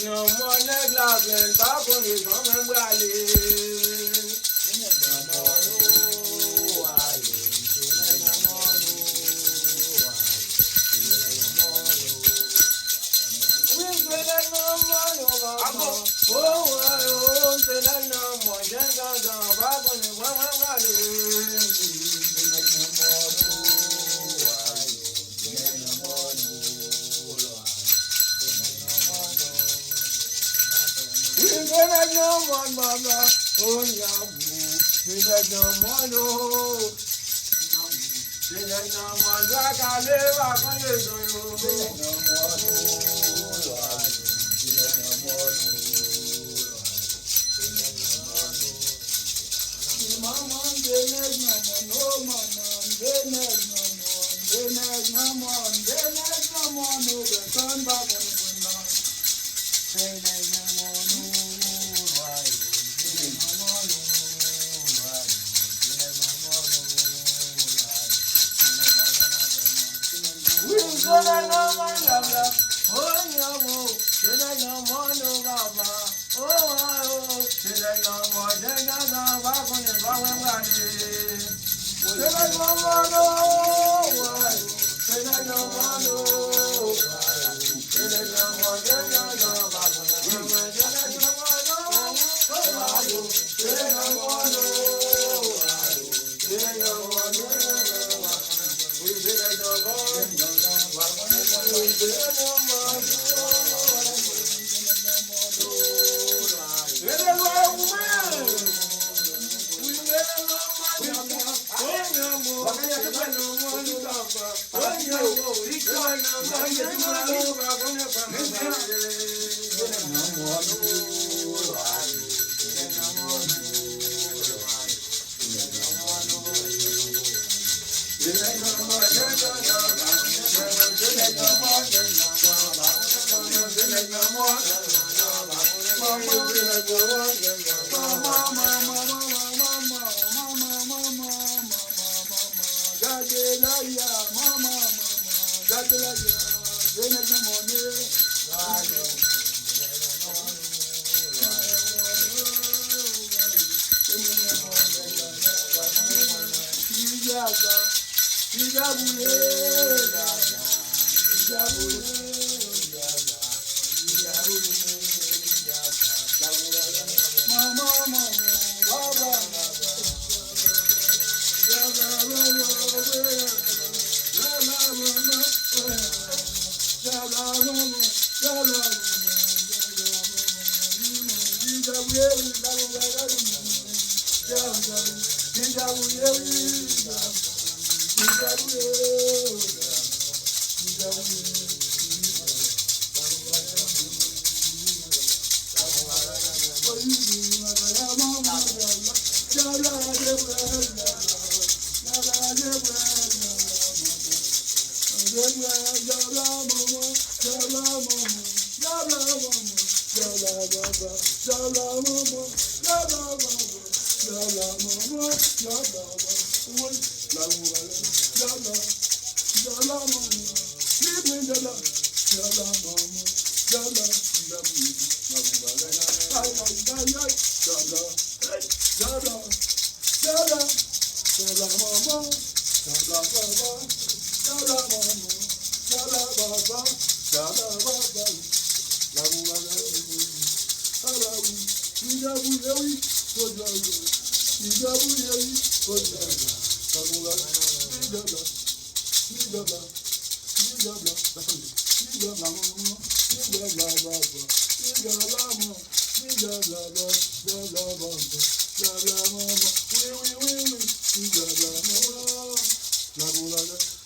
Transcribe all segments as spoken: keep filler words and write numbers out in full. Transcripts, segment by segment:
Nan mò nèg la plen, pa konn jan mwen prale. Se nèg nan mò nou, ay, se nèg nan mò nou, ay, se nèg nan mò nou. Wi, se nèg nan mò nou, papa. Oh, oh, oh, se nèg nan mò, jan, jan, jan, pa konn jan mwen prale. Se nèg nan mò nou, ay. Wi, se nèg nan mòn, baba. Oh, yawou. Se nèg nan mòn, oh. Se nèg nan mòn, bra kale, pa konn leson yo. Se nèg nan mòn, oh. Se nèg nan mòn, oh. Manman, de nèg nan mòn, o manman, de nèg nan mòn, de nèg nan mòn, de nèg nan mòn, o pèsòn pa konn pran nan. De nèg nan mòn, o, ay, de nèg nan mòn, o, ay, de nèg nan mòn, o, ay, de nèg nan mòn, o. Wi, de nèg nan mòn, o, o, de nèg nan mòn, o, papa. Oh, oh, oh, se nèg nan mò, nèg nan nan, pa konnen pa mwen prale. Se nèg nan mò, non, se nèg nan mò, non, se nèg nan mò, nèg nan nan, pa konnen pa mwen, se nèg nan mò, non, se nèg nan mò, non, se nèg nan mò, non. Gade la ya, manman, manman, gade la ya, se nèg nan mòn.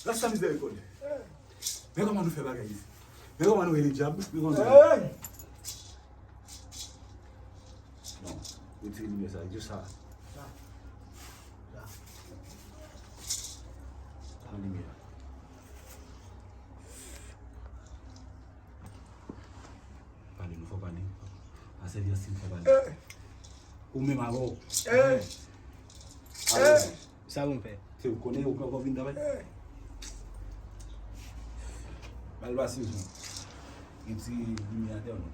Rasta Mizèrikòd. Men kòman nou fè bagay isit. Men kòman nou rele dyab. Men kòman nou rele. Non, retire limyè sa, jis sa. Sa. Sa. Pran limyè a. Pale, nou fò pale. Asèvyè stil fò pale. Ou menm avè w. Avè w. Sa pou m fè? Se ou konnen ou pran konvin travay. Mal pase jan. Gen ti limyè atè w non.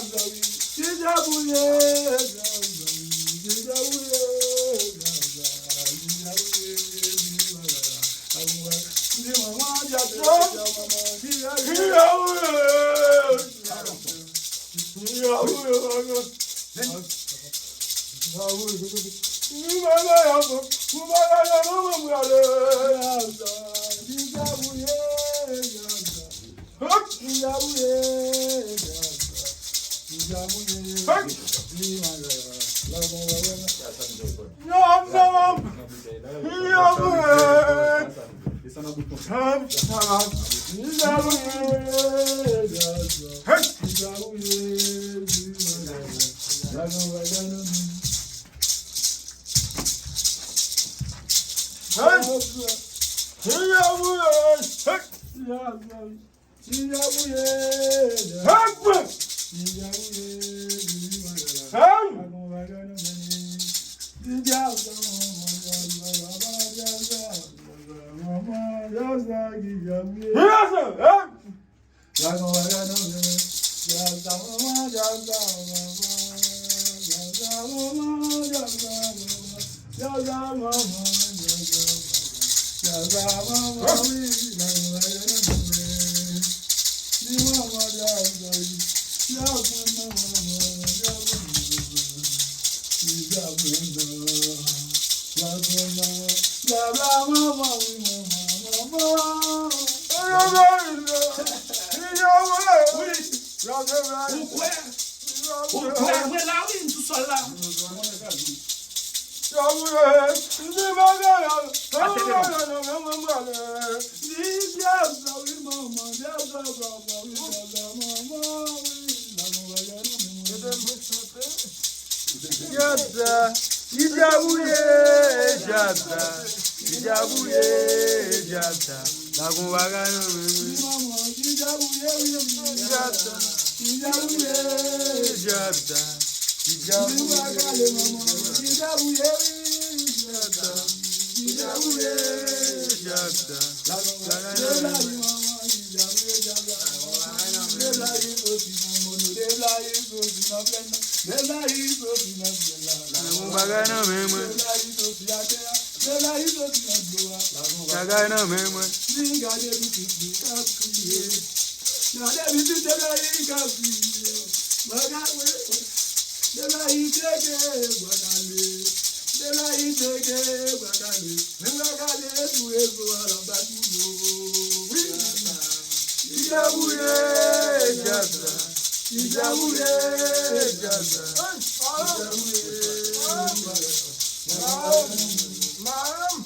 Ou kwè? Ou kwè? Mwen la wi, m sou sòl la. Jata, ki djab ou ye, Jata, ki djab ou ye, Jata, la gon bagay nan men mwen. Jata, ki djab ou ye, Jata, ki djab ou ye, Jata, ki djab ou ye, Jata, la gon bagay nan men mwen. Mwen gon bagay nan men mwen. Deblayi soti nan dlo a. Bagay nan men mwen. Li gade pitit li k ap kriye. Gade pitit Deblayi k ap kriye. Bagay mwen. Deblayi tcheke bwa kale. Deblayi tcheke bwa kale. Men bwa kale sou rezo a l ap bat moun yo. Wi. Li debouye djab sa. Li debouye djab sa. Li debouye djab sa. Madanm.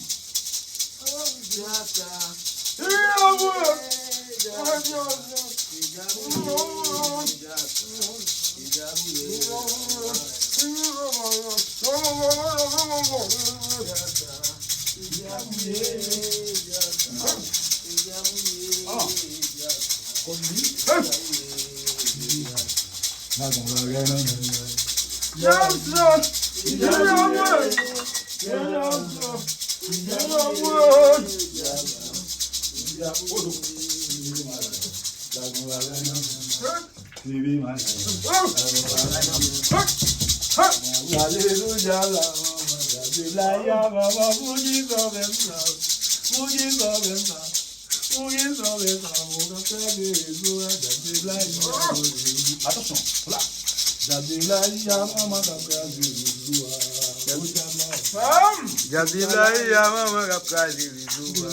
Alelouya, la manman, gade la, ya manman, pou ki sòvè m sa, pou ki sòvè m sa. Pou ki sòvè sa, ou k ap kraze rezo a, gade la, ya manman. Atansyon, la. Gade la, ya manman k ap kraze rezo a. Gade la, ya. Gade la, ya manman k ap kraze rezo a.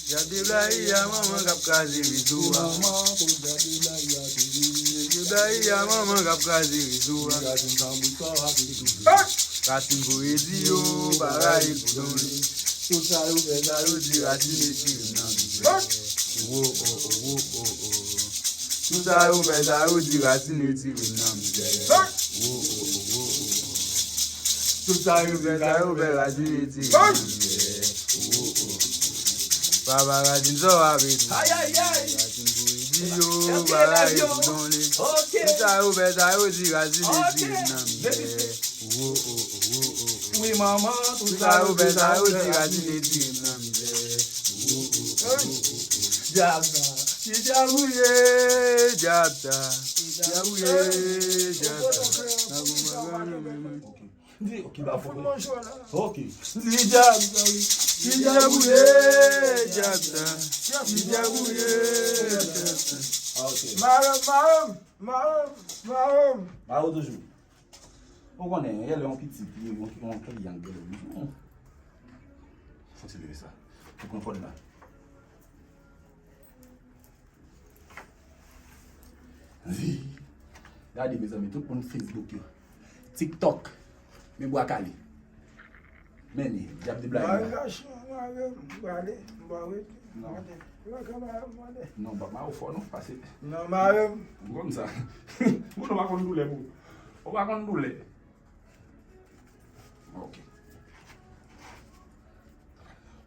Gade la, ya manman k ap kraze rezo a. Gade la, ya manman k ap kraze rezo a. Rasin voye di yo, pa rayi pou don li. Tout sa yo fè sa yo di rasin retire m nan mizè. Wo, o, o, wo, o, o. Tout sa yo fè sa yo di rasin retire m nan mizè. Wo, o, o, wo, o, o. Tout sa yo fè sa yo fè rasin retire m nan mizè. Wo, o, o, o. Papa rasin sa w ap retire. Ay, ay, ay. Rasin voye di yo, pa rayi pou don li. Tout sa yo fè sa yo di rasin retire m nan mizè. Wo, o, o, wo, o, o. Wi, manman, tout sa yo fè sa yo di rasin retire m nan mizè. Wo, o, o, wo, o, o. Djab sa. Ki djab ou ye, djab sa? Ki djab ou ye, djab sa? Nan bon bagay, men, men. Di, ok, ba, fò manje la. Ok. Di djab sa, wi. Di djab ou ye, djab sa. Di djab ou ye, djab sa. Ah, ok. Madanm, madanm, madanm, madanm. Madanm toujou. Ou konnen, yè lè yon pitit, yon, yon kliyan gade wi. Fò ti leve sa. Ou pran kòd la. Wi. Gade, mezanmi, tout moun Facebook yo. TikTok. Men bwa kale. Men ni, djab de blag la. Mare gason, mare, m prale, m pa rete. Non. Mande. Ou pa ka mare m, mande. Non, pa mare w fò non, pase. Non, mare m. Ou konn sa. Moun ou pa konn doulè pou. Ou pa konn doulè. Ok.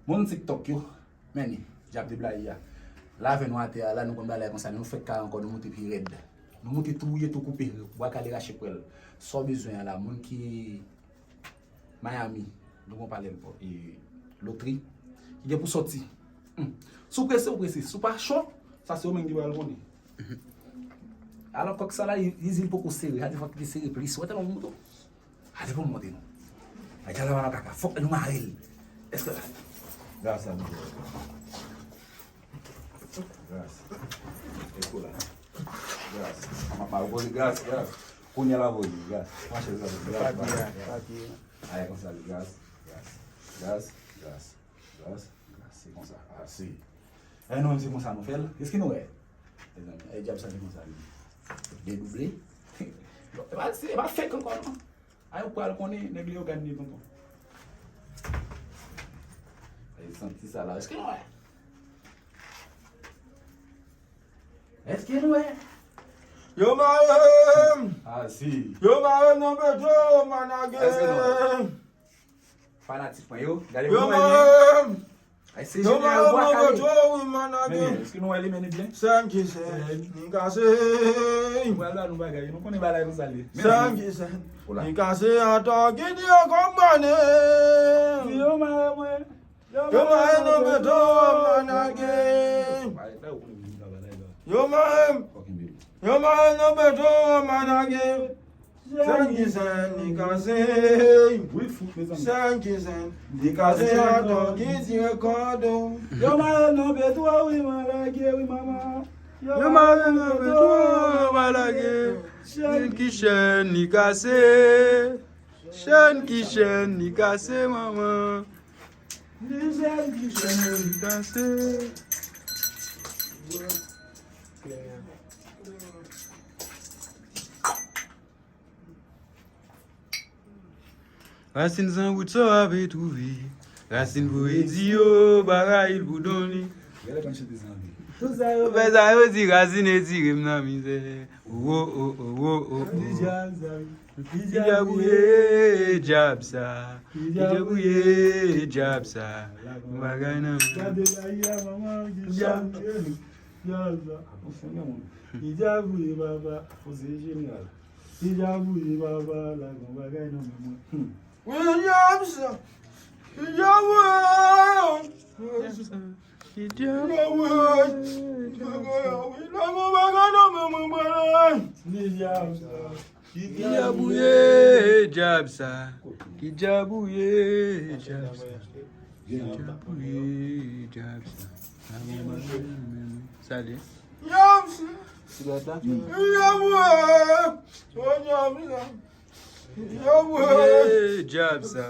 Moun TikTok yo, men ni, djab de blayi a. Lave nou atè a la, nou konn bagay konsa, nou fèk kare ankò, nou moute pi rèd. Nou moute tou wouye, tou koupe, bwa kale rache pwèl. Sa w bezwen an la, moun ki Miami, nou gon pale, e, lotri, ki gen pou sòti. Hmm. Si w prese, ou prese. Si w pa cho, sa se ou menm ki pral konnen. Alò, kòk sa la, li, li di l poko sere. Sa di fòk li te sere plis. Ou wè tèlman w moute. Ale pou m montre nou. Ay, djab la pa nan kaka. Fòk nou mare l. Èske. Gras sa, nou. Gras. Èske la. Gras. M ap mare pou li, gras, gras. Kounye a la voye, gras. Mache, gras, gras, gras, gras. Ay, konsa, gras, gras. Gras, gras, gras, gras. Se konsa. Ah, se. Eh, nou menm, se konsa nou fè l. Èske nou wè? Mezanmi, eh, djab sa, se konsa li. Dedouble. E pa, e pa fèk ankò, non. Ay, ou pral konnen, nèg Leyogàn li, tonton. Ay, santi sa la. Èske nou wè? Èske nou wè? Yo mare m! Ah, si. Yo mare m nan beto, manage. Èske nou wè? Fanatik mwen yo, gade pou nou wè. Yo mare m! Ay, se jeneral bwa kale. Men, èske nou wè li, men li byen? Sèn ki sèn, li kase. Ou pral ba nou bagay, nou konnen bagay konsa li ye. Sèn ki sèn, li kase atò, ki di yo konprann. Yo mare mwen. Yo mare nan beto, manage. Yo mare m. Yo mare nan beto, manage. Sèn ki sèn, li kase. Wi, fout, mezanmi. Sèn ki sèn, li kase atò, ki tire kòdon. Yo mare nan petwo, wi, mwen lage, wi, manman. Yo mare nan petwo, mwen lage. Sèn ki sèn, li kase. Sèn ki sèn, li kase, manman. Li sèn ki sèn, li kase. Rasin san wout sa w ape twouve. Rasin pou redi yo, pa rayil pou don li. Gade kòm chante zanmi. Tout sa yo fè sa yo di rasin etire m nan mizè. Wo, wo, wo, wo, wo, wo. Ki dyab sa, wi? Ki dyab ou ye, dyab sa? Ki dyab ou ye, dyab sa? Yon bagay nan men. Gade la, ya, manman, ki dyab ou ye, dyab sa? Ki dyab ou ye, papa? Poze jeneral. Ki dyab ou ye, papa? Lage yon bagay nan men mwen. Hmm. Wi, dyab sa. Ki dyab ou ye? Ki dyab ou ye? Lage yon bagay nan men mwen, mwen. Ki dyab sa. Ki dyab ou ye, dyab sa? Ki dyab ou ye, dyab sa? Ki dyab ou ye, dyab sa? Lage yon bagay nan men mwen. Salye. Dyab sa. Ti bèt la? Dyab ou ye? O dyab sa. Ki dyab ou ye, dyab sa?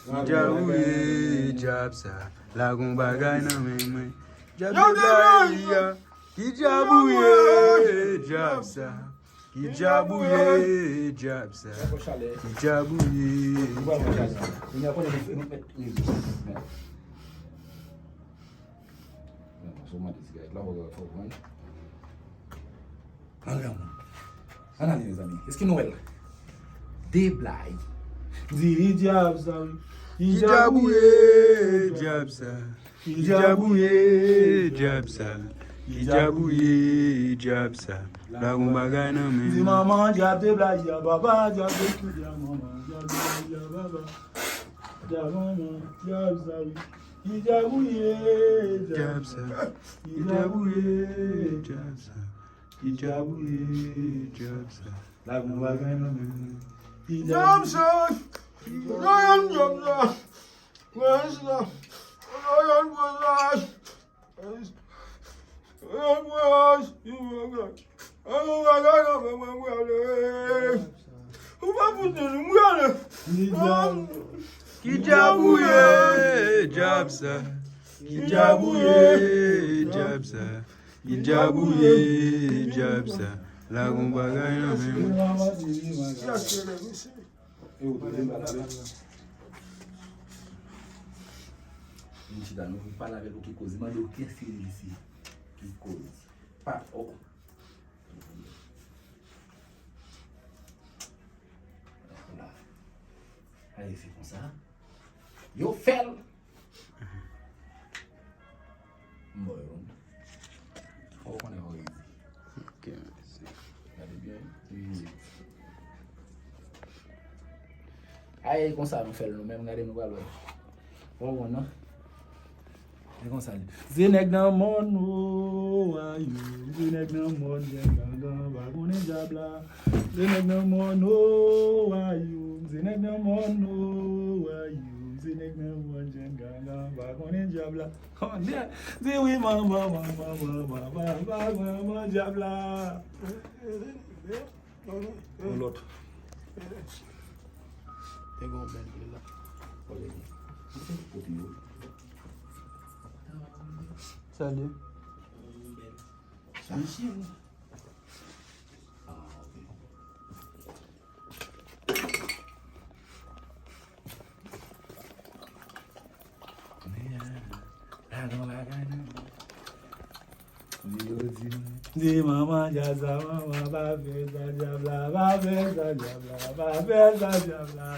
Ki dyab ou ye, dyab sa? Lage yon bagay nan men mwen. Dyab de Blayi a. Ki dyab ou ye, dyab sa? Ki dyab ou ye, dyab sa? Ki dyab ou ye, dyab sa? Ann ale, mezanmi. Èske nou wè l? De Blayi. Di dyab sa, wi. Ki dyab ou ye, dyab sa? Ki dyab ou ye, dyab sa? Ki dyab ou ye, dyab sa? Lage yon bagay nan men. Di manman dyab de Blayi a, papa dyab de Kidya, manman dyab de Blayi a, papa. Dyab manman, dyab sa, wi. Ki dyab ou ye, dyab sa? Ki dyab ou ye, dyab sa? Ki dyab ou ye, dyab sa? Lage yon bagay nan men mwen. Ki dyab sa? Dyab sa. Dyab sa. Dyab sa. Ki dyab ou ye, dyab sa? Ki dyab ou ye, dyab sa? Ki dyab ou ye, dyab sa? Lage yon bagay nan men mwen. Vin chita, nou vin pale avèk ou ki koze. Mande w kiyès ki li se. Ki koze. Pa, o. Ala. Aye, se konsa. Yo fè l. M ba w yon. Fò w konnen fò w redi. Ok, mèsi. Gade byen, wi. Aye, konsa nou fè l nou menm, gade nou pral wè. Fò w konn, non? E konsa li. Se nèg nan mòn, o, a, yo. Se nèg nan mòn, jèn gangan, pa konnen dyab la. Se nèg nan mòn, o, a, yo. Se nèg nan mòn, o, a, yo. Se nèg nan mòn, jèn gangan, pa konnen dyab la. Kòman di wi, manman, manman, manman, manman, manman, dyab la. Yon lòt. Te gen yon bèl vle la. Salye. Sa chim. Ah, ok. Di manman dyab sa, manman pa fè sa dyab la, pa fè sa dyab la, pa fè sa dyab la.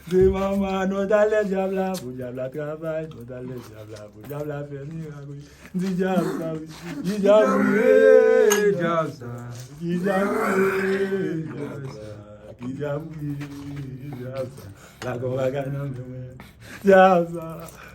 Di manman nou t al lè dyab la, pou dyab la travay, nou t al lè dyab la, pou dyab la fè mirak, wi. Di dyab sa, wi. Di dyab ou ye, dyab sa. Di dyab ou ye, dyab sa. Di dyab ou ye, dyab sa. Lage yon bagay nan men mwen. Dyab sa.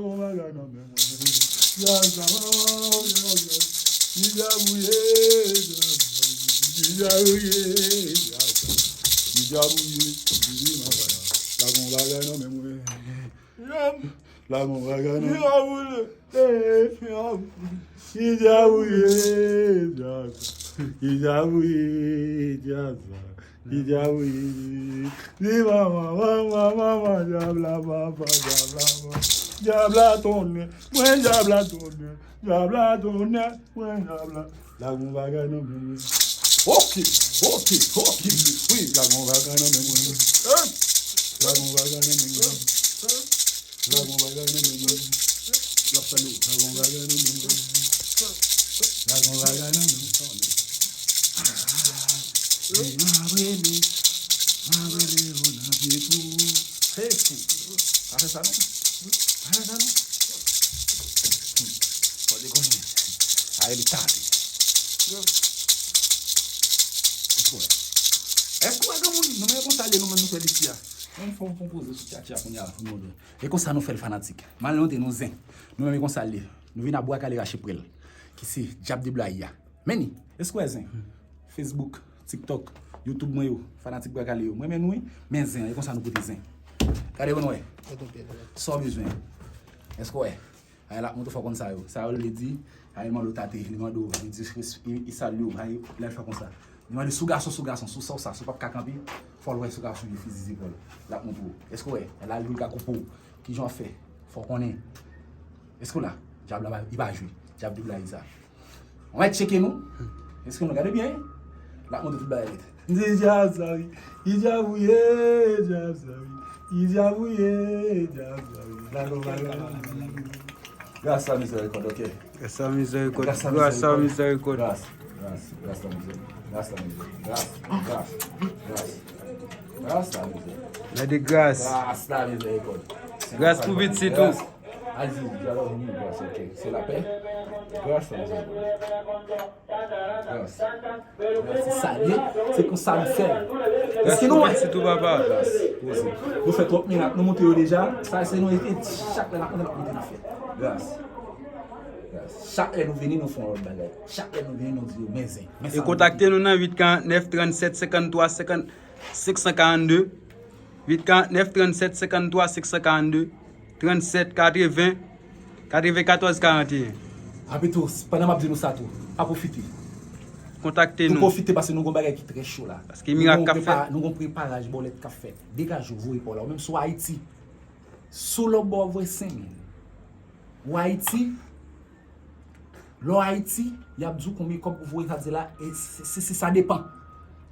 gon bagay nan men mwen. Djab sa, oh, djab sa. Ki djab ou ye, djab sa. Ki djab ou ye, djab sa. Ki djab ou ye, ki djab ou ye. La gon bagay nan men mwen. La gon bagay nan men mwen. Ki djab ou ye, djab sa. Ki djab ou ye, djab sa. Ki djab ou ye. Di manman, manman, manman, djab la, papa, djab la, manman. Djab la tonnè, mwen djab la tonnè, djab la tonnè, mwen djab la. La gon bagay nan men mwen. Ok, ok, ok. Wi, la gon bagay nan men mwen. La gon bagay nan men mwen. La gon bagay nan men mwen. L ap fè nou. La gon bagay nan men mwen. La gon bagay nan men mwen. Ah, m ap rele, m ap rele w nan pye tou. Hey, fou. Pa fè sa non. Pa fè sa non. Fò de konnen. A rele tande. Èske w wè? Èske w wè granmoun? Nou menm konsa l ye, nou menm nou fè l isi a. Menm fò m pran poze sou tchatcha kounye a pou nou wè. E konsa nou fè l fanatik. Malè nou te nou zen. Nou menm e konsa l ye. Nou vin ap bwa kale rache prèl. Ki se Djab de Blayi a. Men ni, èske w wè zen? Facebook, TikTok, YouTube mwen yo, fanatik bwa kale yo. Mwen men nou wi, men zen, e konsa nou pote zen. Gade pou nou wè. Sa w bezwen. Èske w wè? Ay, l ap montre fò konn sa yo. Sa yo li di, ay, li mande w tate, li mande w, li di, li, li salye w, ay, lè l fè konsa. Li mande sou gason, sou gason, sou sa w sa, sou p ap ka kanpe, fò l wè sou gason yo fizi zepòl. L ap montre w. Èske w wè? Lè l al jou l ka koupe w. Kijan w ap fè? Fò w konnen. Èske w la? Djab la, li pa jwe. Djab de Blayi sa. Ann al tcheke nou. Èske nou gade byen? L ap montre tout bagay nèt. M di djab sa wi. Ki djab ou ye, djab sa wi. Ki djab ou ye, djab sa wi. La gon bagay. Gras la mizèrikòd, ok. Gras la mizèrikòd. Gras la mizèrikòd. Gras, gras, gras la mizè. Gras la mizè. Gras, gras, gras. Gras la mizè. Gade gras. Gras la mizèrikòd. Gras pou pitit ou. Gras. Al di, di alò, vini, gras, ok. Se lapè. Gras la mizè. Gras. Gras, se sa l ye. Se konsa nou fè l. Gras pou pitit ou, papa. Gras, poze. Nou fè twòp mirak, nou montre yo deja. Sa, se nou, e chak lè n ap monte, n ap monte, n ap fè. Gras. Gras. Chak lè nou vini, nou fè yon lòt bagay. Chak lè nou vini, nou di yo, men zen. Men sa nou kontakte nou nan uit karant nèf, trannsèt, senkanntwa, senkant, senk san karannde. Uit karant nèf, trannsèt, senkanntwa, senk san karannde. Trannsèt, katreven, katrevenkatòz, karanteyen. Apito, pandan m ap di nou sa tou, pa pwofite. Kontakte nou. Nou pwofite paske nou gon bagay ki trè cho la. Paske mirak k ap fèt. Nou gon prepa-, nou gon preparaj bòlèt k ap fèt. Degaje w, voye pa w la. Ou menm si w Ayiti, si w lòtbò, voye senk mil. Ou Ayiti, lè w Ayiti, y ap di w konbyen kòb pou voye, sa vle di la, e se, se, se, sa depan.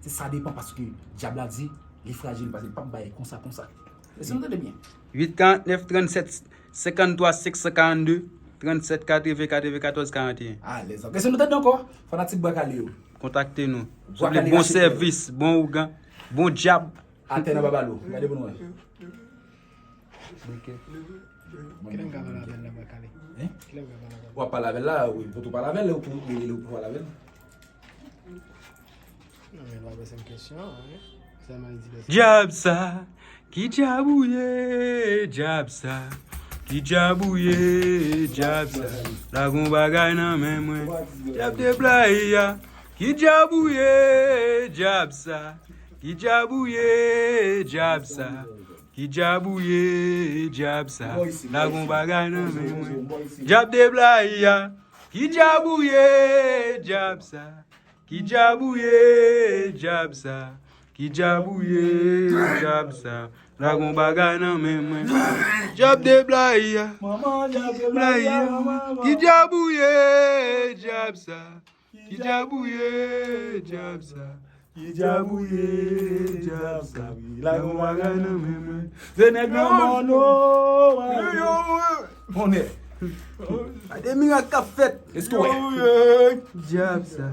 Se sa depan paske dyab la di, li frajil, paske li p ap bay konsa, konsa. Èske nou tande byen? Uit karant nèf, trannsèt, senkanntwa, senk san karannde, trannsèt, katreven, katrevenkatòz, karanteyen. Alèz. Èske nou tande ankò? Fanatik Bwa Kale yo. Kontakte nou. Bwa Kale, bon sèvis, bon ougan, bon dyab. Atè nan babalo. Gade pou nou wè. Ok. Kilè m ka pale avè l nan Bwa Kale? Hein? Kilè m ka pale avè l? W ap pale avè l la, wi, pou tou pale avè l, ou pou, ou, ou pou pale avè l. Non, men l pa poze m kesyon, wi. Sèlman li di bèzè. Dyab sa, ki dyab ou ye, dyab sa? Ki dyab ou ye, dyab sa? La gon bagay nan men mwen. Dyab de Blayi a, ki dyab ou ye, dyab sa? Ki dyab ou ye, dyab sa? Ki dyab ou ye, dyab sa? La gon bagay nan men mwen. Dyab de Blayi a, ki dyab ou ye, dyab sa? Ki dyab ou ye, dyab sa? Ki dyab ou ye, dyab sa? La gon bagay nan men mwen. Dyab de Blayi a, Blayi a, ki dyab ou ye, dyab sa? Ki dyab ou ye, dyab sa? Ki dyab ou ye, dyab sa? La gon bagay nan men mwen. Se nèg nan mòn, oh, oh. Bonè. Gade mirak k ap fèt. Èske w wè? Dyab sa.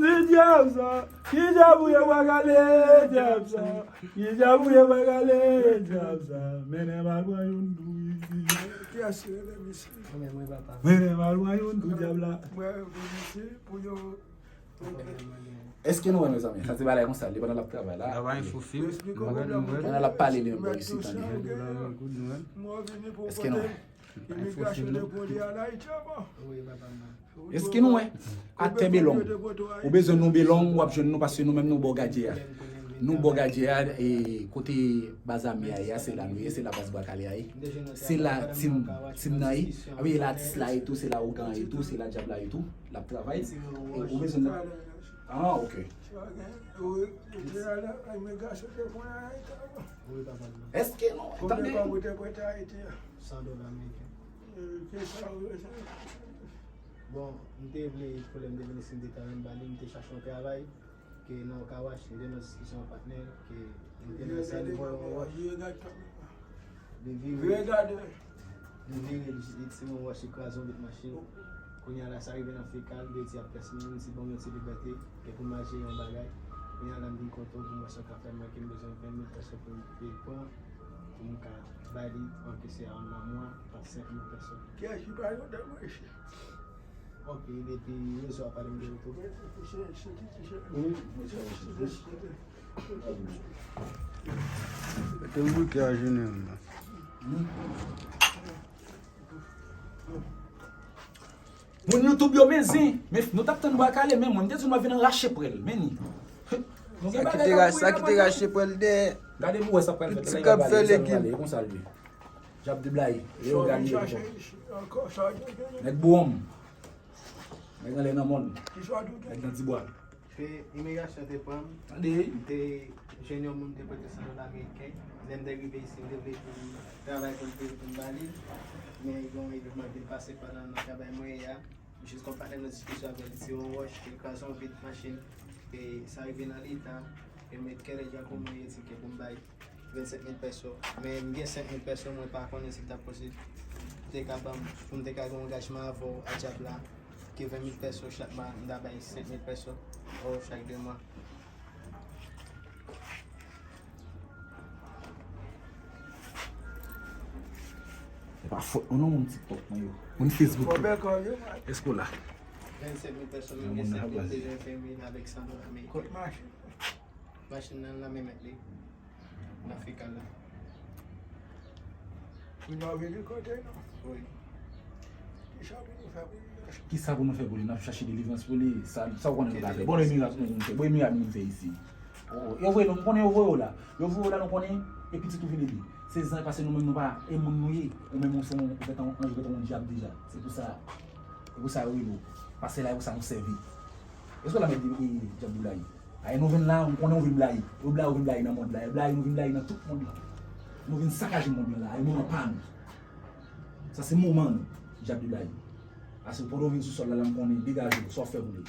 Di dyab sa, ki dyab ou ye, pa kale dyab sa. Ki dyab ou ye, pa kale dyab sa. Mennen m al pran youn tou isi. Kiyès ki rele misye? Mwen menm, wi, papa. Mennen m al pran youn tou, dyab la. Mwen, mwen, misye, pou yo. Èske nou wè, mezanmi? Sa se bagay konsa, li pandan l ap travay la. Travay sou fil. Pandan l ap pale, li menm bò isi, tande. Èske nou wè? Èske nou wè? Atè Belong. Ou bezwen nou Belong, w ap jwenn nou, paske nou menm nou bò gadye a. Nou bò gadye a, e kote baz ame a ye a, se la nou ye, se la baz Bwa Kale a ye. Se la tim, tim nan ye. Epi la atis la ye tou, se la ougan ye tou, se la dyab la ye tou. L ap travay. E ou bezwen nan. Ah, ok. Èske nou tande? San dola ameriken. Bon, m te vle pou lè m te vin isi, m te ta renmen ba li, m te chache yon travay, ke nan yon kawash, m te nan diskisyon ak patnè, ke m te nan sèl voye yon wòch. Li vire, li vire, li tire yon wòch, li kraze yon vit machin. Kounye a la, sa rive nan fekal, li di ap pèse m, li di ban m yon ti libète, ke pou m al jere yon bagay. Kounye a la, m vin kote w, pou m wè sa w ka fè m, mwen ke m bezwen ven mil pèso pou m peye pran, pou m ka bay li, ankesè a nan mwa, pa senk mil pèso. Kiyès ki pale nan mwen? Ok, depi rezo a pale m de ou tou. Mete m bouke a jounen an. Moun YouTube yo, men zen, men nou t ap tann Bwa Kale, men mwen, m te di nou ap vin rache prèl, men ni. Sa ki te ra-, sa ki te rache prèl dèyè. Gade pou wè sa pral fèt. Ti krab fè legim. Konsa l ye. Dyab de blayi. Yo gade yo. Nèg Bwonm. Nèg anlè nan mòn. Nèg nan dibwa. Ke imigrasyon te pran m, tande, m te jwenn yon moun te prete san dola ameriken. Lè m te rive isi, m te vle pou m travay pou m peye pou m ba li. Men gen yon evènman ki te pase pandan nan travay mwen ye a. Jis kòm patnè m nan diskisyon avè l, li tire yon wòch, li kraze yon vit machin. E sa rive nan letan, e m met kèlè djak pou mwen, yo di ke pou m bay vennsenk mil pèso. Men m gen senk mil pèso, mwen pa konnen si l t ap posib. Ou te ka ban m, pou m te ka gen yon angajman avè w a dyab la, ke ven mil pèso chak mwa, m ta bay senk mil pèso, o, chak de mwa. Se pa fòt mwen non, moun TikTok mwen yo. Moun Facebook yo. Èske w la? Vennsenk mil pèso, men m gen senk mil, m bezwen fè mil avèk san dola ameriken. Kot machin? Machin nan nan men mèt li. Nan fekal la. Pou nou vini kote nou. Wi. Kisa pou nou fè pou li? Kisa pou nou fè pou li? N ap chache delivrans pou li. Sa, sa w konnen nou ka fè? Bon, e mirak nou vin fè. Bon, e mirak nou vin fè isi. O, yo voye nou, m konnen yo voye w la. Yo voye w la, nou konnen, e pitit ou vin li. Se zan, paske nou menm nou pa, e moun nou ye. Ou menm ou se yon, ou fèt an, anj, ou fèt an dyab deja. Se pou sa, se pou sa yo rele w. Pase la, e pou sa nou sèvi. Èske w la mèt di, e, dyab ou la ye? Ay, nou vin la, m konnen ou vin blayi. Ou blayi, ou vin blayi nan mond la. E blayi, nou vin blayi nan tout mond la. Nou vin sakaje mond lan la. E moman pa nou. Sa se moman nou, dyab de blayi. Ase pandan w vin sou sòl la, la m konnen degaje w, sa w fè pou li.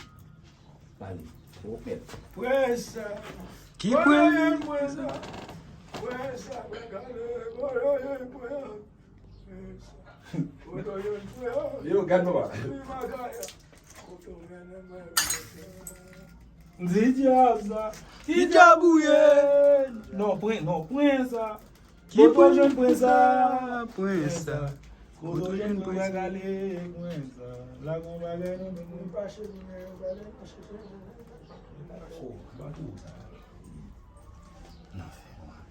Pale. O, mèt. Prens! Ki prens? Prens! Prens! Prens! Yo, gad papa. Di dyab sa. Ki dyab ou ye? Non, pren, non, pren sa. Ki kote w jwenn pren sa? Pren sa. Kote w jwenn pren sa? Pren sa. La gon bagay nou, nou, nou fache, nou, nou, nou, nou. Oh, pa tou sa. Nan fè mwen.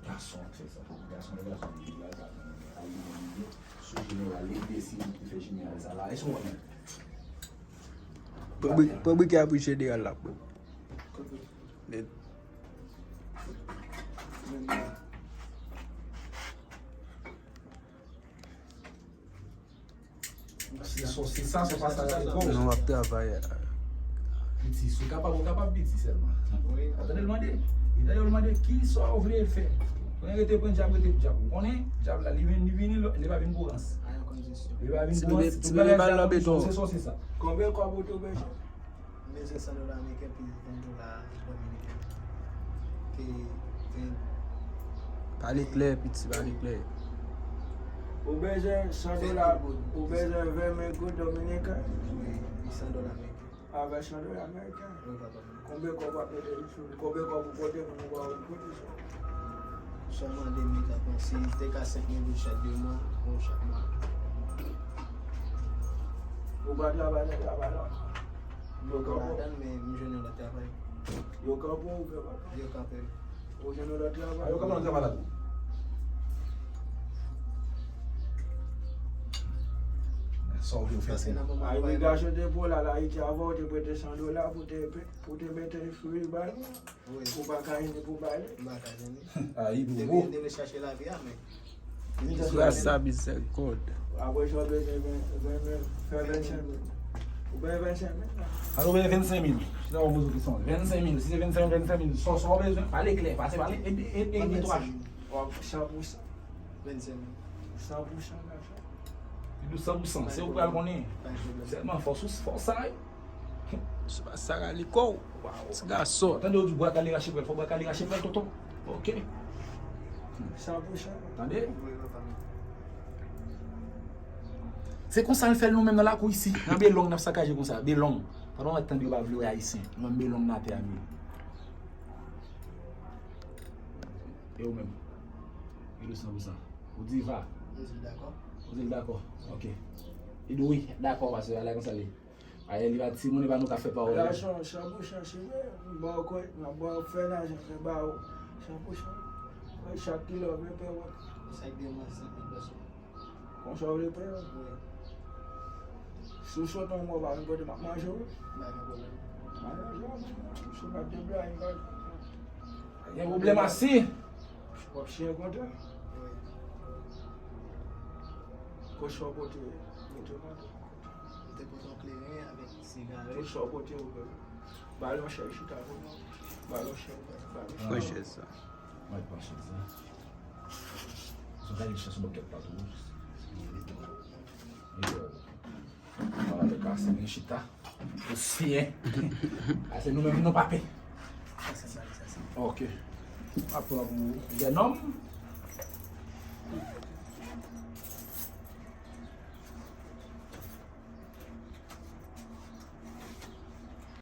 Gason, se sa. Gason, gason, gason. Sou jeneral, li deside ki fè jeneral sa la. Èske w konnen? Pran bri- pran brikè a pou jeneral la, bro. Se sa, se sa, se pa sa, gade kò w. Nou ap travay. Piti, si w kapab, ou kapab piti sèlman. Ou tande l mande? Li tande l mande, ki sa w vle fè? Konnen rete pran dyab, rete dyab. Ou konnen, dyab la, li vin, li vini, li pa vin pou rans. Li pa vin pou rans. Tout bagay sa, se sa, se sa. Konbyen kòb ou tou bezwen? M bezwen san dola ameriken plis ven dola dominiken. Ke ven. Pale klè, piti, pale klè. Ou bezwen san dola, ou bezwen ven mil goud dominiken? Wi, san dola ameriken. Avèk san dola ameriken? Wi, papa. Konbyen kòb w ap mete sou li? Konbyen kòb ou pote pou nou ba w pote sou li? Sèlman de mil kapon. Si te ka senk mil goud chak de mwa, bon, chak mwa. Ou pa travay nan travay la? Mwen pa ladan, men m jwenn yon lòt travay. Yo kanpe w oubyen pa kanpe? Yo kanpe m. Ou jwenn yon lòt travay? A yo kanpe nan travay la tou. Sa w vle fè Paske pou nan moman A imigrasyon te pou la, la Ayiti avan, ou te prete san dola pou te, pou te mete sou li bay. Wi, Ou pa ka jwenn pou bay li. m pa ka jwenn li. Ayi Te bobo. vin te chache lavi a, men Gras a mizèrikòd. Apre sa, w bezwen ven- ven mil, fè vennsenk mil. Ou bezwen vennsenk mil la? A nou bezwen vennsenk mil. Si sa w poze kesyon. Vennsenk mil. Si se vennsenk mil, vennsenk mil. Sa w bezwen. Pale klè. Pase pale. E, e, e, e, twa. W ap san pou san. Vennsenk mil. San pou san, gason. Li di w san pou san. Se ou pral konnen. Pa gen pwoblèm. Sèlman fòs ou fòs sa. Se pa sa rale kò w. Ti gason. Tande w di bwa kale rache pral. Fò bwa kale rache pral, tonton. Ok. San pou san. Tande? Wi, papa. Se konsa n fè l nou menm nan lakou isi. Nan belong n ap sakaje konsa. Belong. Pandan w ap tande yo pa vle wè ayisyen. Nou menm belong nan atè a nou ye. E ou menm? Li di w san pou san. Ou di va. M di l dakò. Ou di l dakò. Ok. Li di w wi, dakò, paske alè konsa li. Ayè li pa timoun, e pa nou ka fè pawòl. Gason, san pou san, se vre. M ba w kòb, m ap ba w fè lajan, se ba w san pou san. Chak kilo, ven pè wòt. Sa k de mwa senk mil peso. Konsa w vle pè yo? Wi, Si w sot yon mwa, w pa vin kote m ap manje w. pa gen pwoblèm. Manje w, si w pa te blayi, m pa. Gen pwoblèm ase. W ap siyen kontra. Wi. Konsa w pote, mete kontra. M te pote yon kleren avèk sigarèt. Konsa w pote, ou ba l yon chèz chita pou nou. Ba l yon chèz, ba l yon chèz. Pran chèz sa. Mwen pran chèz la. Sou gade chèz sou bòkèt la tou. Mwen avèk Arsène chita. Ou siyen. Ase nou menm nou pa pè. Sa se sa, sa se. Ok. Apre pou Vènòm.